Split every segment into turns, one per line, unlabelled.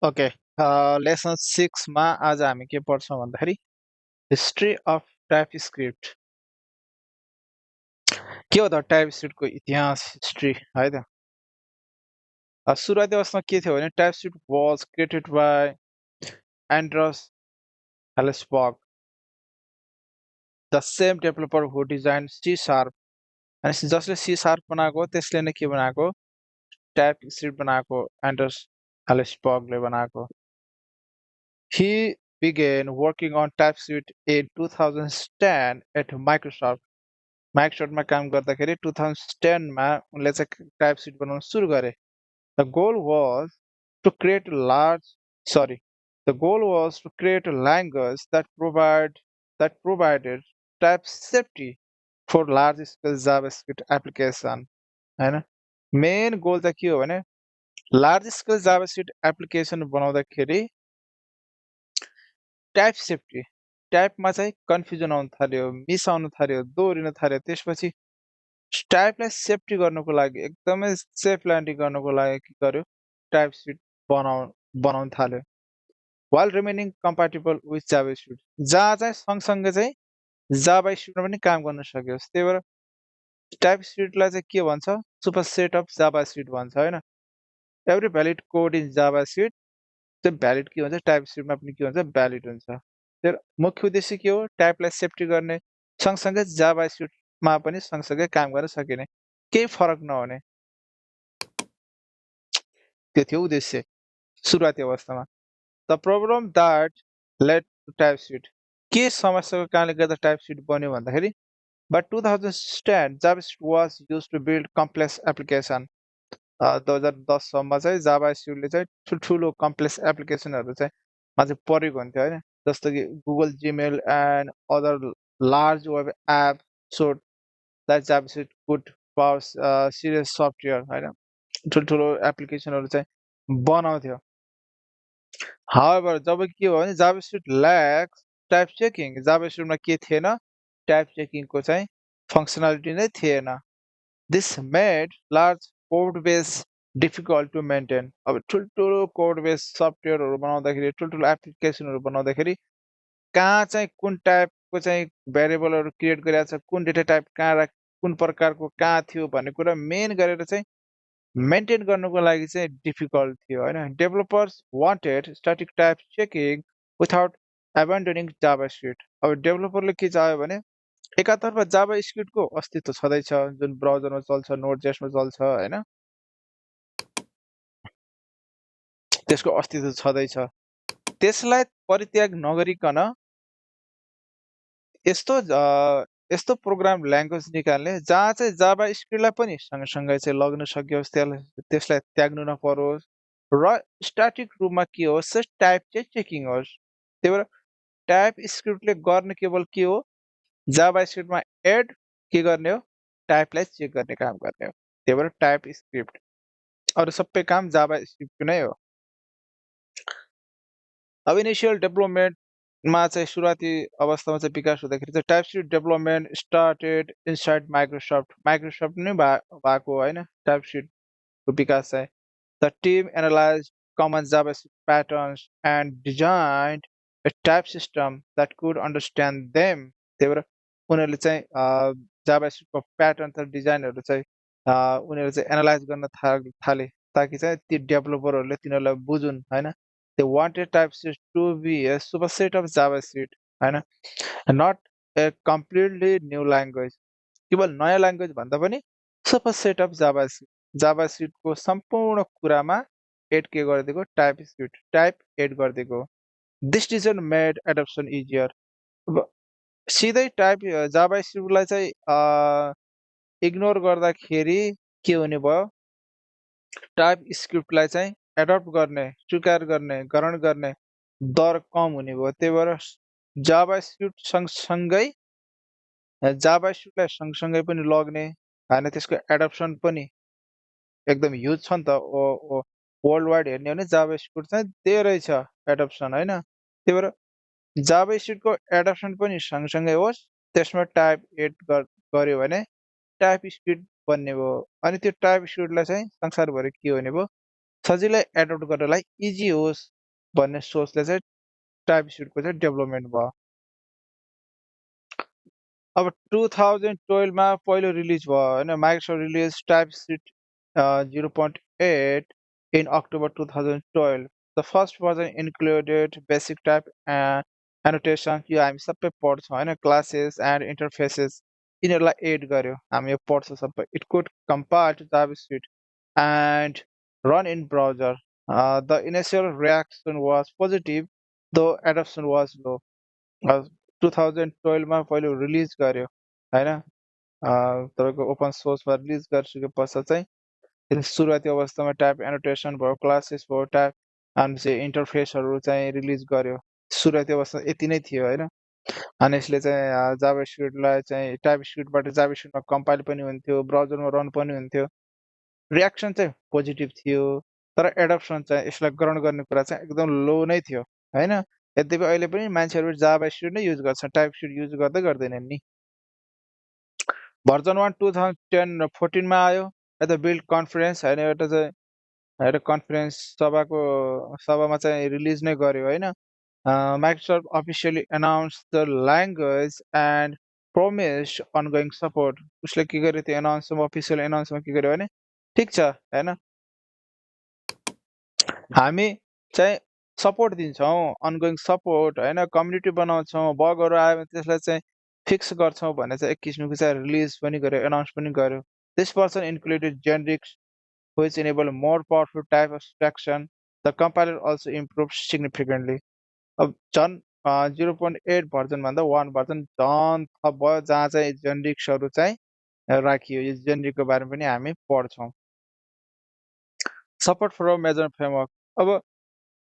Okay lesson 6 मा आज हामी के पढ्छौँ भन्दाखेरि हिस्ट्री अफ टाइपस्क्रिप्ट के हो त टाइपस्क्रिप्टको इतिहास हिस्ट्री है त सुरुवाती अवस्थामा के थियो भने TypeScript was created by Anders Hejlsberg the same developer who design C sharp अनि जसले सी शार्प बनाएको त्यसले नै के बनाएको टाइपस्क्रिप्ट बनाएको एन्ड्रस हेलेसबर्गले बनाएको He began working on TypeScript in 2010 at Microsoft. माइक्रोसफ्टमा काम गर्दाखेरि 2010 मा उनले चाहिँ टाइपस्क्रिप्ट बनाउन सुरु गरे The goal was to create a large sorry the goal was to create a language that provided type safety for large scale JavaScript application हैन main goal चाहिँ के हो भने लार्ज स्केल JavaScript एप्लिकेसन बनाउँदाखेरि type safety टाइपमा चाहिँ confusion आउन थाल्यो मिस आउन थाल्यो दोहोरिन थाल्यो त्यसपछि टाइपलाई सेफ्टी गर्नको लागि एकदमै सेफ ल्यान्डिङ गर्नको लागि के गर्यो टाइप स्क्रिप्ट बनाउन थाल्यो while remaining compatible with JavaScript जहाँ चाहिँ सँगसँगै चाहिँ जाभास्क्रिप्टमा पनि काम गर्न सकियोस् त्यही भएर टाइप स्क्रिप्टलाई चाहिँ के भन्छ सुपर सेट अफ जाभास्क्रिप्ट भन्छ होइन every valid code in JavaScript चाहिँ भ्यालिड के हुन्छ टाइप स्क्रिप्टमा पनि के हुन्छ भ्यालिड हुन्छ मुख्य उद्देश्य के हो टाइपलाई सेफ्टी गर्ने सँगसँगै जाभास्क्रिप्टमा पनि सँगसँगै काम गर्न सकिने केही फरक नहुने त्यो थियो उद्देश्य सुरुवाती अवस्थामा the problem that led to TypeScript के समस्याको कारणले गर्दा टाइपस्क्रिप्ट बन्यो भन्दाखेरि but 2010 JavaScript was use to build complex application 2010सम्म चाहिँ जाभास्क्रिप्टले चाहिँ ठुल्ठुलो कम्प्लेक्स एप्लिकेसनहरू चाहिँ मा चाहिँ परेको हुन्थ्यो होइन जस्तो कि Google Gmail and other large web app so that JavaScript could power serious software होइन ठुल्ठुलो एप्लिकेसनहरू चाहिँ बनाउँथ्यो हाउएभर जब के हो भने जाभास्क्रिप्ट ल्याक्स टाइप चेकिङ जाभास्क्रिप्टमा के थिएन टाइप चेकिङको चाहिँ फङ्सनालिटी नै थिएन this made large code base difficult to maintain अब ठुल्ठुलो कोड बेस सफ्टवेयरहरू बनाउँदाखेरि ठुल्ठुलो एप्लिकेसनहरू बनाउँदाखेरि कहाँ चाहिँ कुन टाइपको चाहिँ भेरिएबलहरू क्रिएट गरिरहेको छ कुन डेटा टाइप कहाँ कुन प्रकारको कहाँ थियो भन्ने कुरा मेन गरेर चाहिँ मेन्टेन गर्नुको लागि चाहिँ डिफिकल्ट थियो होइन developers wanted static type checking without abandoning JavaScript अब डेभलपरले के चाह्यो भने एकातर्फ जाभास्क्रिप्टको अस्तित्व छँदैछ जुन ब्राउजरमा चल्छ नोटजेसमा चल्छ होइन त्यसको अस्तित्व छँदैछ त्यसलाई परित्याग नगरिकन यस्तो प्रोग्राम ल्याङ्ग्वेज निकाल्ने जहाँ चाहिँ जाभास्क्रिप्टलाई पनि सँगसँगै चाहिँ लग्न सकियोस् त्यसलाई त्याग्नु नपरोस् र स्ट्याटिक रूपमा के होस् टाइप चाहिँ चेकिङ होस् त्यही भएर टाइप स्क्रिप्टले गर्ने केवल के हो जाभास्क्रिप्टमा एड के गर्ने हो टाइपलाई चेक गर्ने काम गर्ने हो त्यही भएर टाइप स्क्रिप्ट अरू सबै काम जाभास्क्रिप्टको नै हो अब इनिसियल डेभलपमेन्टमा चाहिँ सुरुवाती अवस्थामा चाहिँ विकास हुँदाखेरि चाहिँ TypeScript development started inside Microsoft नै भएको होइन टाइपस्क्रिप्टको विकास चाहिँ the team analyse common JavaScript patterns and designed a type system that could understand them. त्यही भएर उनीहरूले चाहिँ जाभास्क्रिप्टको प्याटर्न र डिजाइनहरू चाहिँ उनीहरूले चाहिँ एनालाइज गर्न थाले ताकि चाहिँ ती डेभलपरहरूले तिनीहरूलाई बुझुन् होइन they wanted TypeScript to be a superset of JavaScript होइन not a completely new language केवल नयाँ ल्याङ्ग्वेज भन्दा पनि superset of JavaScript जाभास्क्रिप्टको सम्पूर्ण कुरामा एड के गरिदिएको टाइप एड गरिदिएको this design made adaptation easier अब सिधै टाइप जाभास्क्रिप्टलाई चाहिँ इग्नोर गर्दाखेरि के हुने भयो टाइप स्क्रिप्टलाई चाहिँ एडप्ट गर्ने स्वीकार गर्ने ग्रहण गर्ने दर कम हुने भयो त्यही भएर जाभास्क्रिप्ट सँगसँगै जाभास्क्रिप्टलाई सँगसँगै पनि लग्ने होइन त्यसको एडप्सन पनि एकदम ह्युज छ नि त वर्ल्ड वाइड हेर्ने हो भने जाभास्क्रिप्ट चाहिँ धेरै छ एडप्सन होइन त्यही भएर जाभास्क्रिप्टको एडप्सन पनि सँगसँगै होस् त्यसमा टाइप एड गर्यो भने टाइप स्क्रिप्ट बन्ने भयो अनि त्यो टाइप स्क्रिप्टलाई चाहिँ संसारभरि के हुने भयो सजिलै एडप्ट गर्नलाई इजी होस् भन्ने सोचले चाहिँ टाइपस्क्रिप्टको चाहिँ डेभलपमेन्ट भयो। अब 2012 मा पहिलो रिलिज भयो होइन, Microsoft release TypeScript 0.8 in October 2012. The first version included basic type annotation, यो हामी सबै पढ्छौँ होइन, क्लासेस एन्ड इन्टरफेसेस यिनीहरूलाई एड गर्यो, हामी यो पढ्छौँ सबै। It could compile to JavaScript and run in browser. The initial reaction was positive, though adoption was low. 2012 मा पहिलो रिलिज गर्यो होइन, तपाईँको ओपन सोर्समा रिलिज गरिसके पश्चात चाहिँ सुरुवाती अवस्थामा टाइप एनोटेसन भयो, क्लासेस भयो, टाइप अनि इन्टरफेसहरू चाहिँ रिलिज गर्यो। सुरुवाती अवस्था यति नै थियो होइन। अनि यसले चाहिँ जाभास्क्रिप्टलाई चाहिँ टाइपस्क्रिप्टबाट जाभास्क्रिप्टमा कम्पाइल पनि हुन्थ्यो, ब्राउजरमा रन पनि हुन्थ्यो। रियाक्सन चाहिँ पोजिटिभ थियो, तर एडप्सन चाहिँ यसलाई ग्रहण गर्ने कुरा चाहिँ एकदम लो नै थियो होइन। यद्यपि अहिले पनि मान्छेहरू जाभास्क्रिप्ट नै युज गर्छन्, टाइपस्क्रिप्ट युज गर्दैनन् नि। भर्जन 1 2010-14 मा आयो। यता बिल्ड कन्फरेन्स होइन, एउटा चाहिँ एउटा कन्फरेन्स सभामा चाहिँ रिलिज नै गर्यो होइन। Microsoft officially announce the language and promised ongoing support. उसले के गर्यो त्यो एनाउन्समा, अफिसियल एनाउन्समा के गर्यो भने ठिक छ होइन, हामी चाहिँ सपोर्ट दिन्छौँ, अनगोइङ सपोर्ट होइन, कम्युनिटी बनाउँछौँ, बगहरू आयो भने त्यसलाई चाहिँ फिक्स गर्छौँ भन्ने चाहिँ एक किसिमको चाहिँ रिलिज पनि गर्यो, एनाउन्स पनि गर्यो। This person included generics which enable more powerful type abstraction. The compiler also improved significantly. अब झन् 0.8 भर्जन भन्दा 1 भर्जन झन् थप भयो, जहाँ चाहिँ जेनरिक्सहरू चाहिँ राखियो। यो जेनरिकको बारेमा पनि हामी पढ्छौँ। Support for major framework. अब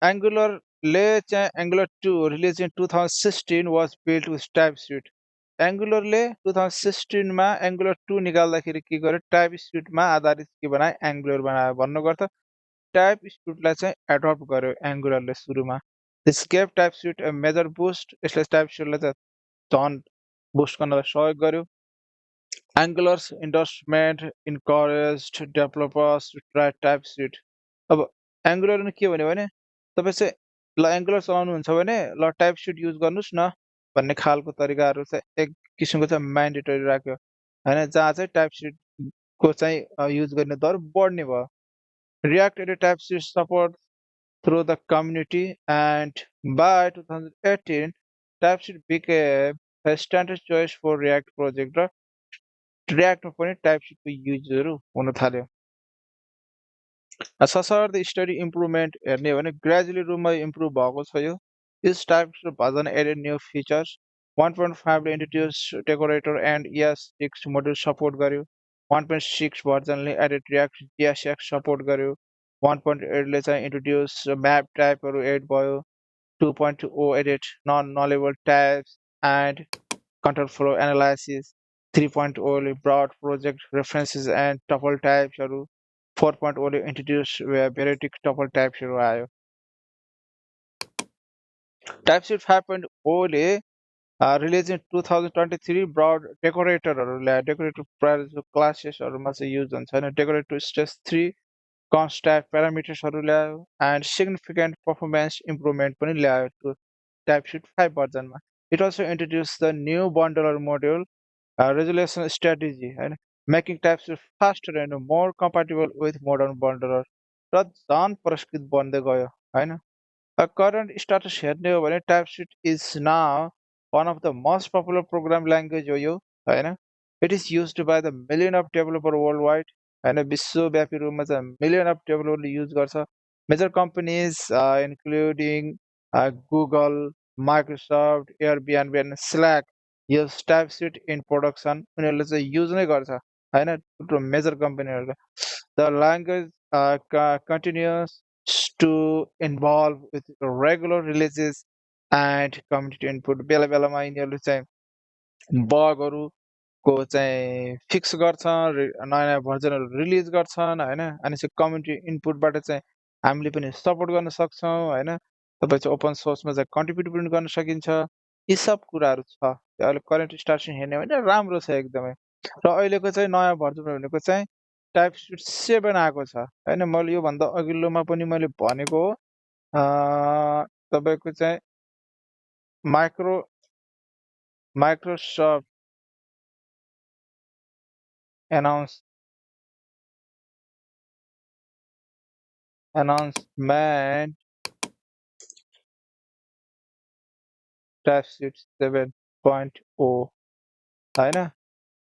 एङ्गुलरले चाहिँ Angular 2 release in 2016 was built with TypeScript. एङ्गुलरले 2016 मा एङ्गुलर 2 निकाल्दाखेरि के गर्यो, टाइपस्क्रिप्टमा आधारित के बनायो, एङ्गुलर बनायो। भन्नुको अर्थ टाइपस्क्रिप्टलाई चाहिँ एडप्ट गर्यो एङ्गुलरले सुरुमा। This gave TypeScript a major boost. यसले टाइपस्क्रिप्टलाई चाहिँ झन् बुस्ट गर्नलाई सहयोग गर्यो। Angular's endorsement encouraged developers to try TypeScript. अब एङ्गुलरले के भन्यो भने तपाईँ चाहिँ ल एङ्गुलर चलाउनुहुन्छ भने ल टाइपस्क्रिप्ट युज गर्नुहोस् न भन्ने खालको तरिकाहरू चाहिँ एक किसिमको चाहिँ म्यान्डेटरी राख्यो होइन, जहाँ चाहिँ टाइपस्क्रिप्टको चाहिँ युज गर्ने दर बढ्ने भयो। React added TypeScript support through the community, and by 2018, TypeScript became a standard choice for React project र React-मा पनि TypeScript-को युजहरू हुन थाल्यो। सशर्त स्टडी इम्प्रुभमेन्ट हेर्ने हो भने ग्रेजुअली रूपमा इम्प्रुभ भएको छ यो। यस TypeScript version added new features. 1.5 ले introduce decorator and ES6 module support गर्यो। 1.6 भर्जनले एडेड रियाक्ट JSX सपोर्ट गर्यो। 1.8 ले चाहिँ इन्ट्रोड्युस म्याप टाइपहरू एड भयो। 2.0 added non nullable types and control flow analysis. 3.0 ले brought project references and tuple टाइप्सहरू। 4.0 ले इन्ट्रोड्युस भेरिटिक टपल टाइप्सहरू आयो। टाइपस्क्रिप्ट 5.0 ले रिलिज इन 2023 ब्रड डेकोरेटरहरू ल्यायो। डेकोरेटर प्रायः क्लासेसहरूमा चाहिँ युज हुन्छ होइन। डेकोरेटर स्टेज 3 कन्स्ट्यान्ट प्यारामिटर्सहरू ल्यायो एन्ड सिग्निफिकेन्ट पर्फर्मेन्स इम्प्रुभमेन्ट पनि ल्यायो टाइपस्क्रिप्ट 5 भर्जनमा। It also introduce the new bundler module resolution strategy होइन, making TypeScript faster and more compatible with modern bundler र झन् पुरस्कृत बन्दै गयो होइन। current status हेर्ने हो भने TypeScript is now one of the most popular program language हो यो होइन। It is used by the million of developer world wide होइन, विश्वव्यापी रूपमा चाहिँ मिलियन अफ डेभलपरले युज गर्छ। Major companies including Google, Microsoft, Airbnb and Slack use TypeScript in production. उनीहरूले चाहिँ युज नै गर्छ होइन, थुप्रो मेजर कम्पनीहरूले। The language continues to involve with regular releases and community input। बेला बेलामा यिनीहरूले चाहिँ बगहरूको चाहिँ फिक्स गर्छन्, नयाँ नयाँ भर्जनहरू रिलिज गर्छन् होइन। अनि चाहिँ कम्युनिटी इनपुटबाट चाहिँ हामीले पनि सपोर्ट गर्न सक्छौँ होइन। तपाईँ चाहिँ ओपन सोर्समा चाहिँ कन्ट्रिब्युट पनि गर्न सकिन्छ। यी सब कुराहरू छ। अहिले करेन्ट स्टार्सन हेर्ने भने राम्रो छ एकदमै। र अहिलेको चाहिँ नयाँ भर्जन भनेको चाहिँ टाइपस्क्रिप्ट 7 आएको छ हैन। मैले योभन्दा अघिल्लोमा पनि मैले भनेको हो। तपाईँको चाहिँ माइक्रोसफ्ट अनाउन्समेन्ट टाइपस्क्रिप्ट 7.0 हैन।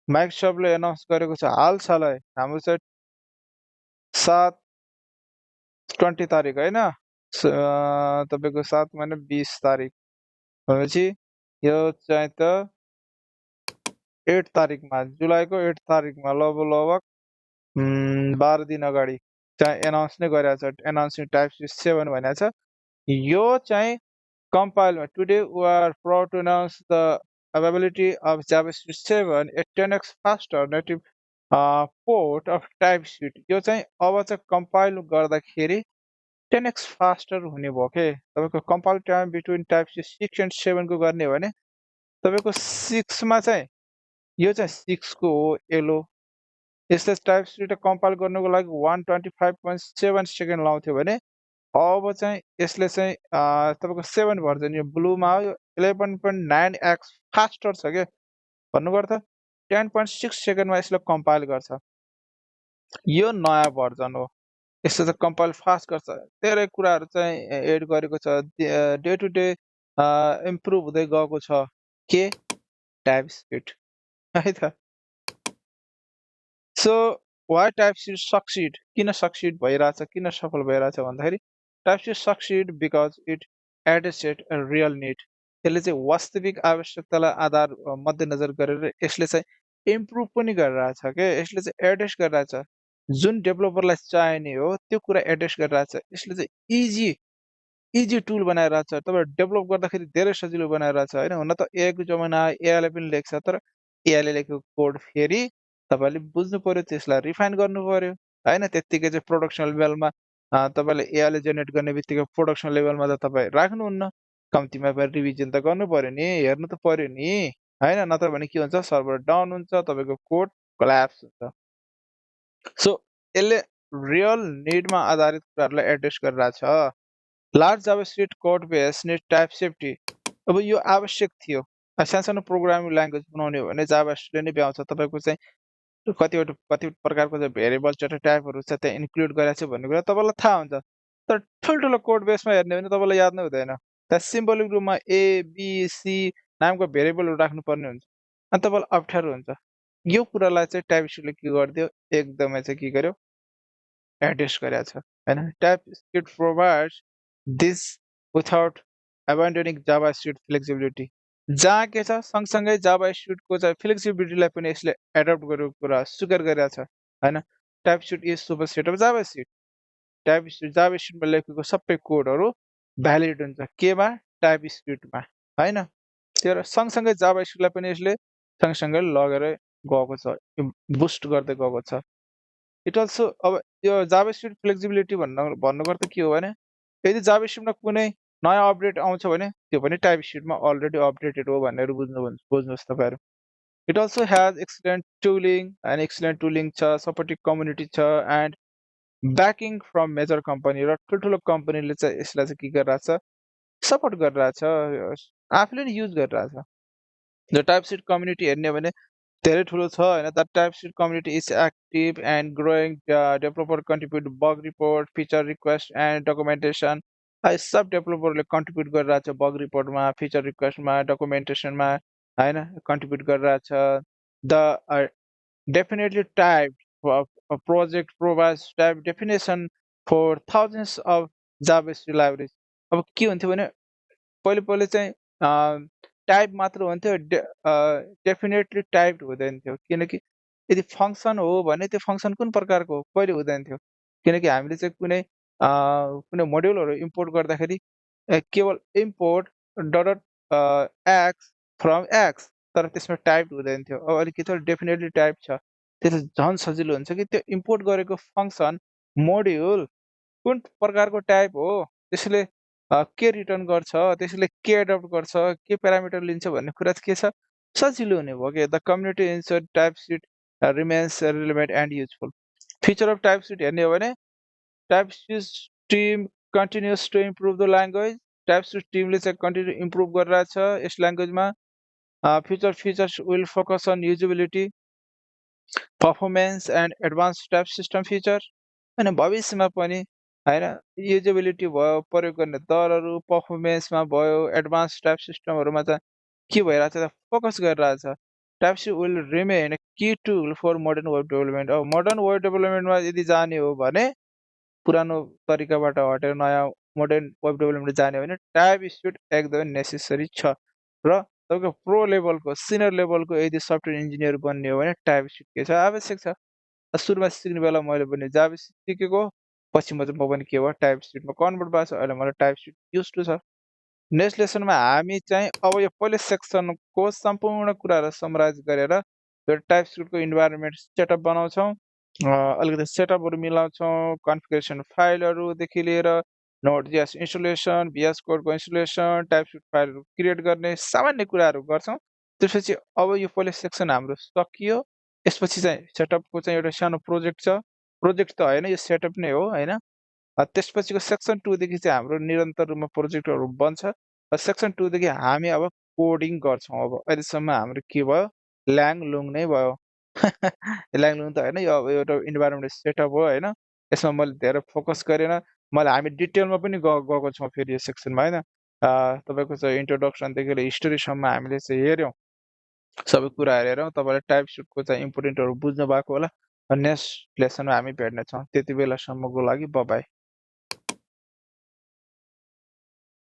माइक्रोसफ्टले एनाउन्स गरेको छ हालसालै, हाम्रो चाहिँ 7/20 तारिक हैन। तपाईँको 7 महिना 20 तारिक भनेपछि यो चाहिँ त 8 तारिकमा, जुलाईको 8 तारिकमा लगभग 12 दिन अगाडि चाहिँ एनाउन्स नै गरेको छ। एनाउन्सिङ टाइपस्क्रिप्ट 7 भनेको छ। यो चाहिँ कम्पाइलमा today we are proud to announce the availability of JavaScript 7 a 10x faster native port of TypeScript। यो चाहिँ अब चाहिँ कम्पाइल गर्दाखेरि 10x फास्टर हुने भयो के। तपाईँको compile time between TypeScript 6 and 7 को गर्ने हो भने तपाईँको 6 मा चाहिँ यो चाहिँ 6 को हो येलो। यसले टाइपस्क्रिप्ट कम्पाइल गर्नुको लागि 125.7 सेकेन्ड लाउँथ्यो भने अब चाहिँ यसले चाहिँ तपाईँको 7 भर्जन यो ब्लूमा हो, यो 11.9x फास्टर छ के। भन्नुको अर्थ 10.6 सेकेन्डमा यसले कम्पाइल गर्छ। यो नयाँ भर्जन हो। यसले चाहिँ कम्पाइल फास्ट गर्छ। धेरै कुराहरू चाहिँ एड गरेको छ। डे टु डे इम्प्रुभ हुँदै गएको छ के टाइपस्क्रिप्ट है त। सो वाइ टाइपस्क्रिप्ट सक्सिड, किन सक्सिड भइरहेछ, किन सफल भइरहेछ भन्दाखेरि TypeScript succeed because it addressed a real need. यसले चाहिँ वास्तविक आवश्यकतालाई आधार मध्यनजर गरेर यसले चाहिँ इम्प्रुभ पनि गरिरहेछ के। यसले चाहिँ एड्रेस गरिरहेछ जुन डेभलोपरलाई चाहिने हो त्यो कुरा एड्रेस गरिरहेछ। यसले चाहिँ इजी टुल बनाइरहेछ। तपाईँ डेभलप गर्दाखेरि धेरै सजिलो बनाइरहेछ हैन। हुन त एआईको जमाना एआईले पनि लेख्छ, तर एआईले लेखेको कोड फेरि तपाईँले बुझ्नु पर्यो, त्यसलाई रिफाइन गर्नु पर्यो हैन। त्यत्तिकै चाहिँ प्रोडक्सन लेभलमा तपाईँले एआईले जेनेरेट गर्ने बित्तिकै प्रोडक्सन लेभलमा त तपाईँ राख्नुहुन्न। कम्तीमा रिभिजन त गर्नु पर्यो नि, हेर्नु त पर्यो नि हैन। नत्र भने के हुन्छ, सर्भर डाउन हुन्छ, तपाईँको कोड कोल्याप्स हुन्छ। सो यसले रियल निडमा आधारित कुराहरूलाई एड्रेस गरिरहेछ। Large JavaScript code base need type safety. अब यो आवश्यक थियो। सानो प्रोग्रामिङ ल्याङ्ग्वेज बनाउने हो भने जाभास्क्रिप्टले नै भ्याउँछ। तपाईँको चाहिँ कति प्रकारको चाहिँ भेरिएबल चाहिँ टाइपहरू छ त्यहाँ इन्क्लुड गरेको छ भन्ने कुरा तपाईँलाई थाहा हुन्छ। तर ठुल्ठुलो कोड बेसमा हेर्ने हो भने तपाईँलाई याद नै हुँदैन। त्यहाँ सिम्बोलिक रूपमा एबिसी नामको भेरिएबलहरू राख्नुपर्ने हुन्छ अनि तपाईँलाई अप्ठ्यारो हुन्छ। यो कुरालाई चाहिँ टाइपस्क्रिप्टले के गरिदियो, एकदमै चाहिँ के गर्यो, एड्रेस गरेको छ हैन। TypeScript provides this without abandoning JavaScript flexibility. जहाँ के छ, सँगसँगै जाभास्क्रिप्टको चाहिँ फ्लेक्सिबिलिटीलाई पनि यसले एडप्ट गरेको कुरा स्वीकार गरेको छ हैन। TypeScript is superset of JavaScript. जाभास्क्रिप्टमा लेखेको सबै कोडहरू भ्यालिड हुन्छ केमा, टाइपस्क्रिप्टमा हैन। त्यो सँगसँगै जाभास्क्रिप्टलाई पनि यसले सँगसँगै लगेर गएको छ, बुस्ट गर्दै गएको छ। इट अल्सो अब यो जाभास्क्रिप्ट फ्लेक्सिबिलिटी भन्नुको अर्थ के हो भने, यदि जाभास्क्रिप्टमा कुनै नयाँ अपडेट आउँछ भने त्यो पनि टाइपस्क्रिप्टमा अलरेडी अपडेटेड हो भनेर बुझ्नुहोस् तपाईँहरू। It also has excellent tooling and excellent tooling छ, सपोर्टिभ कम्युनिटी छ and backing from major company. र ठुल्ठुलो कम्पनीले चाहिँ यसलाई चाहिँ के गरिरहेछ, सपोर्ट गरिरहेछ, आफूले नि युज गरिरहेछ। द टाइपस्क्रिप्ट कम्युनिटी हेर्ने हो भने धेरै ठुलो छ हैन। The TypeScript community is active and growing. Developer contribute bug report, feature request and documentation. सब डेभलोपरले कन्ट्रिब्युट गरिरहेछ बग रिपोर्टमा, फिचर रिक्वेस्टमा, डकुमेन्टेसनमा हैन, कन्ट्रिब्युट गरिरहेछ। The definitely type project provides type definition for thousands of JavaScript libraries. अब के हुन्थ्यो भने पहिले चाहिँ टाइप मात्र हुन्थ्यो, डेफिनेटली टाइप्ड हुँदैन थियो। किनकि यदि फङ्सन हो भने त्यो फङ्सन कुन प्रकारको हो पहिले हुँदैन थियो। किनकि हामीले चाहिँ कुनै मोड्युलहरू इम्पोर्ट गर्दाखेरि केवल import dot x from x, तर त्यसमा टाइप हुँदैन थियो। अब अलिकति डेफिनेटली टाइप छ, त्यसले झन् सजिलो हुन्छ कि त्यो इम्पोर्ट गरेको फङ्सन मोड्युल कुन प्रकारको टाइप हो, त्यसले के रिटर्न गर्छ, त्यसले के एडप्ट गर्छ, के प्यारामिटर लिन्छ भन्ने कुरा के छ, सजिलो हुने भयो कि। The community ensure TypeScript remains relevant and useful. Future of TypeScript हेर्ने हो भने TypeScript team continues to improve the language. TypeScript टिमले चाहिँ कन्टिन्यू इम्प्रुभ गरिरहेछ यस ल्याङ्ग्वेजमा. Future features will focus on usability, performance and advanced type system feature. होइन भविष्यमा पनि होइन युजेबिलिटी भयो, प्रयोग गर्ने दरहरू, पर्फर्मेन्समा भयो, एडभान्स टाइप सिस्टमहरूमा चाहिँ के भइरहेछ त फोकस गरिरहेछ. TypeScript will remain a key tool for modern web development. अब मोडर्न वेब डेभलपमेन्टमा यदि जाने हो भने पुरानो तरिकाबाट हटेर नयाँ मोडर्न वेब डेभलपमेन्ट जाने हो भने टाइपस्क्रिप्ट एकदमै नेसेसरी छ. र तपाईँको प्रो लेभलको सिनियर लेभलको यदि सफ्टवेयर इन्जिनियर बन्ने हो भने टाइपस्क्रिप्ट के छ आवश्यक छ. सुरुमा सिक्ने बेला मैले पनि जाभास्क्रिप्ट सिकेको, पछि म पनि के भयो टाइपस्क्रिप्टमा कन्भर्ट भएको छ. अहिले मलाई टाइपस्क्रिप्ट युज टु छ. नेक्स्ट लेसनमा हामी चाहिँ अब यो पहिलो सेक्सनको सम्पूर्ण कुराहरू समराइज गरेर यो टाइपस्क्रिप्टको इन्भाइरोमेन्ट सेटअप बनाउँछौँ. अलिकति सेटअपहरू मिलाउँछौँ, कन्फिगरेसन फाइलहरूदेखि लिएर नोड.जेएस इन्स्टलेसन, VS कोडको इन्स्टलेसन, टाइपस्क्रिप्ट फाइलहरू क्रिएट गर्ने सामान्य कुराहरू गर्छौँ. त्यसपछि अब यो पहिलो सेक्सन हाम्रो सकियो. यसपछि चाहिँ सेटअपको चाहिँ एउटा सानो प्रोजेक्ट छ. प्रोजेक्ट त होइन यो सेटअप नै हो होइन. त्यसपछिको सेक्सन 2 देखि चाहिँ हाम्रो निरन्तर रूपमा प्रोजेक्टहरू बन्छ. सेक्सन 2 देखि हामी अब कोडिङ गर्छौँ. अब अहिलेसम्म हाम्रो के भयो ल्याङलुङ नै भयो. ल्याङलुङ त होइन यो अब एउटा इन्भाइरोमेन्ट सेटअप हो होइन. यसमा मैले धेरै फोकस गरेन. हामी डिटेलमा पनि गएको छौँ फेरि यो सेक्सनमा होइन. तपाईँको चाहिँ इन्ट्रोडक्सनदेखि लिएर हिस्ट्रीसम्म हामीले चाहिँ हेऱ्यौँ. सबै कुराहरू हेरौँ. तपाईँले टाइपस्क्रिप्टको चाहिँ इम्पोर्टेन्टहरू बुझ्नु भएको होला. नेक्स्ट लेसनमा हामी भेट्नेछौँ. त्यति बेलासम्मको लागि बाइ बाइ.